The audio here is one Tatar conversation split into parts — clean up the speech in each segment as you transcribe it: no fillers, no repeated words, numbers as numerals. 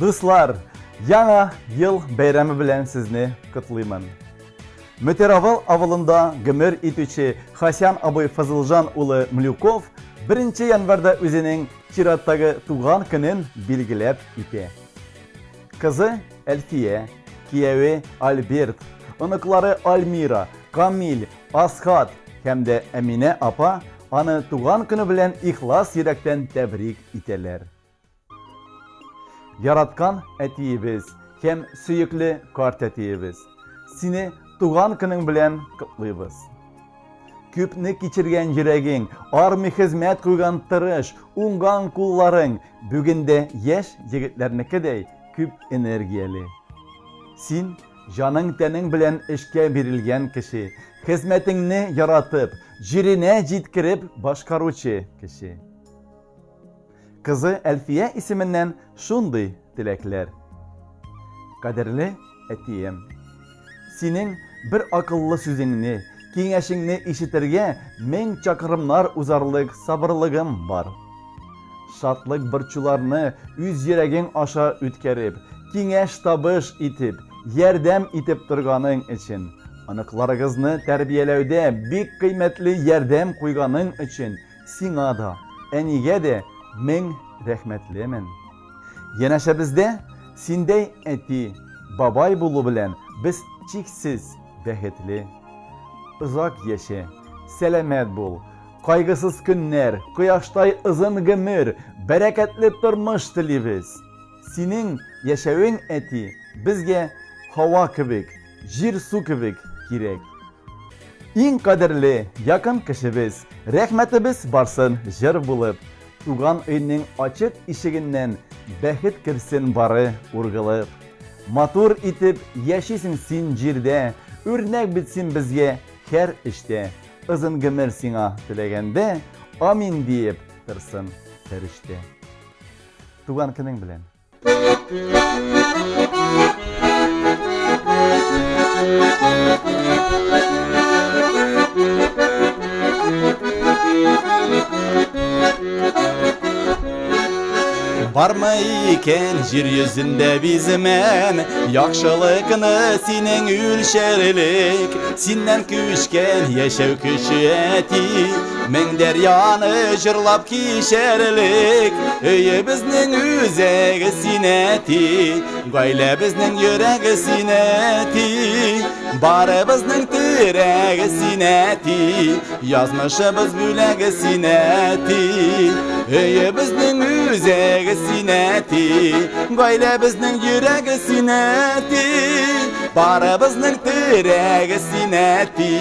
Дуслар, яңа ел бәйрәме белән сезне котлыймын. Мөтеравыл авылында гомер итүче Хасян абый Фазылҗан улы Млюков 1 январьда үзенең чираттагы туган көнен билгеләп үтә. Кызы Әлфия, кияве Альберт, оныклары Альмира, Камил, Асхат һәм дә Әминә апа аны туган көне белән ихлас йөрәктән тәбрик итәләр. Яраткан әтиебез һәм сөекле картәтиебез, сине туган көнең белән котлыйбыз. Күпне кичергән йөрәгең, армый хезмәт куйган тырыш, уңган кулларың бүген дә яшь егетләрнекедәй күп энергияле. Син җаның-тәнең белән эшкә бирелгән кеше, хезмәтеңне яратып, җиренә җиткереп башкаручы кеше. Кызы Әлфия исеменнән шундый теләкләр. Кадерле әтием! Синең бер акыллы сүзеңне, киңәшеңне ишетергә 1000 чакрымнар узарлык сабырлыгым бар. Шатлык-борчуларны үз йөрәгең аша үткәреп, киңәш-табыш итеп, ярдәм итеп торганың өчен, оныкларыгызны тәрбияләүдә бик кыйммәтле ярдәм куйганың өчен Сиңа да, әнигә дә мең рәхмәтлемен. Янәшәбездә синдәй әти, бабай булу белән без чиксез бәхетле. Озак яшә, сәламәт бул, кайгысыз көннәр, кояштай озын гомер, бәрәкәтле тормыш телибез. Синең яшәвең, әти, безгә һава кебек, җир-су кебек кирәк. Иң кадерле, якын кешебез, рәхмәтебез барсын җыр булып. Туган өйнең ачык ишегеннән бәхет керсен бары ургылып. Матур итеп яшисең син җирдә, үрнәк бит син безгә һәр эштә. Озын гомер сиңа теләгәндә, амин диеп торсын фәрештә. Туган көнең белән! Бармы икән җир йөзендә биземән Яхшылыкны синең үлчәрлек Синнән күчкән яшәү көче әти Мең дәрьяны җырлап кичәрлек Өебезнең үзәге син әти Гаиләбезнең йөрәге син әти Барыбызның терәге син әти Язмышыбыз бүләге син әти Өебезнең үзәге син әти Гаиләбезнең йөрәге син әти Барыбызның терәге син әти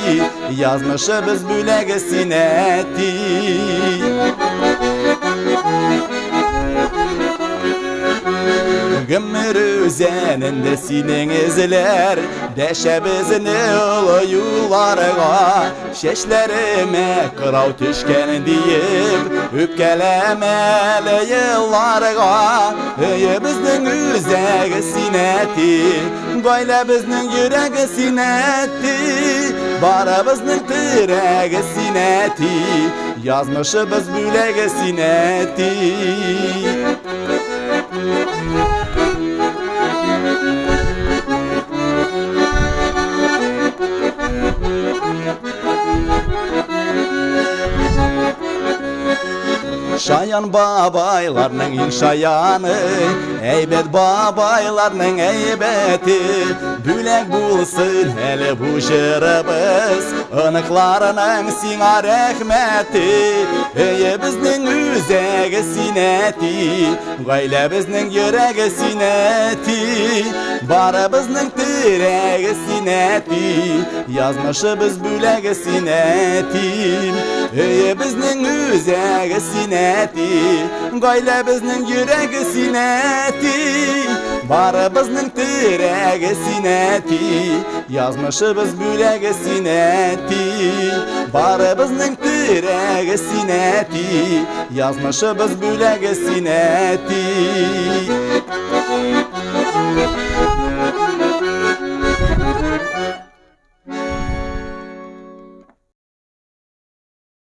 Язмышыбыз бүләге син әти. Гомер үзәнендә синең эзләр, Дәшә безне олы юлларга. Чәчләремә кырау төшкән диеп, Үпкәләмә әле елларга. Өебезнең үзәге син әти, Гаиләбезнең йөрәге син әти, Барыбызның терәге син әти, Язмышыбыз бүләге син әти. Шаян бабайларның иң шаяны, әйбәт бабайларның әйбәте. Бүләк булсын әле бу җырыбыз, оныкларының сиңа рәхмәте. Өебезнең үзәге син әти, гаиләбезнең йөрәге син әти. Барыбызның терәге син әти, язмышыбыз бүләге син әти. Өебезнең үзәге син әти, гаиләбезнең йөрәге син әти. Барыбызның терәге син әти, язмышыбыз бүләге син әти. Барыбызның терәге син әти, язмышыбыз бүләге син әти.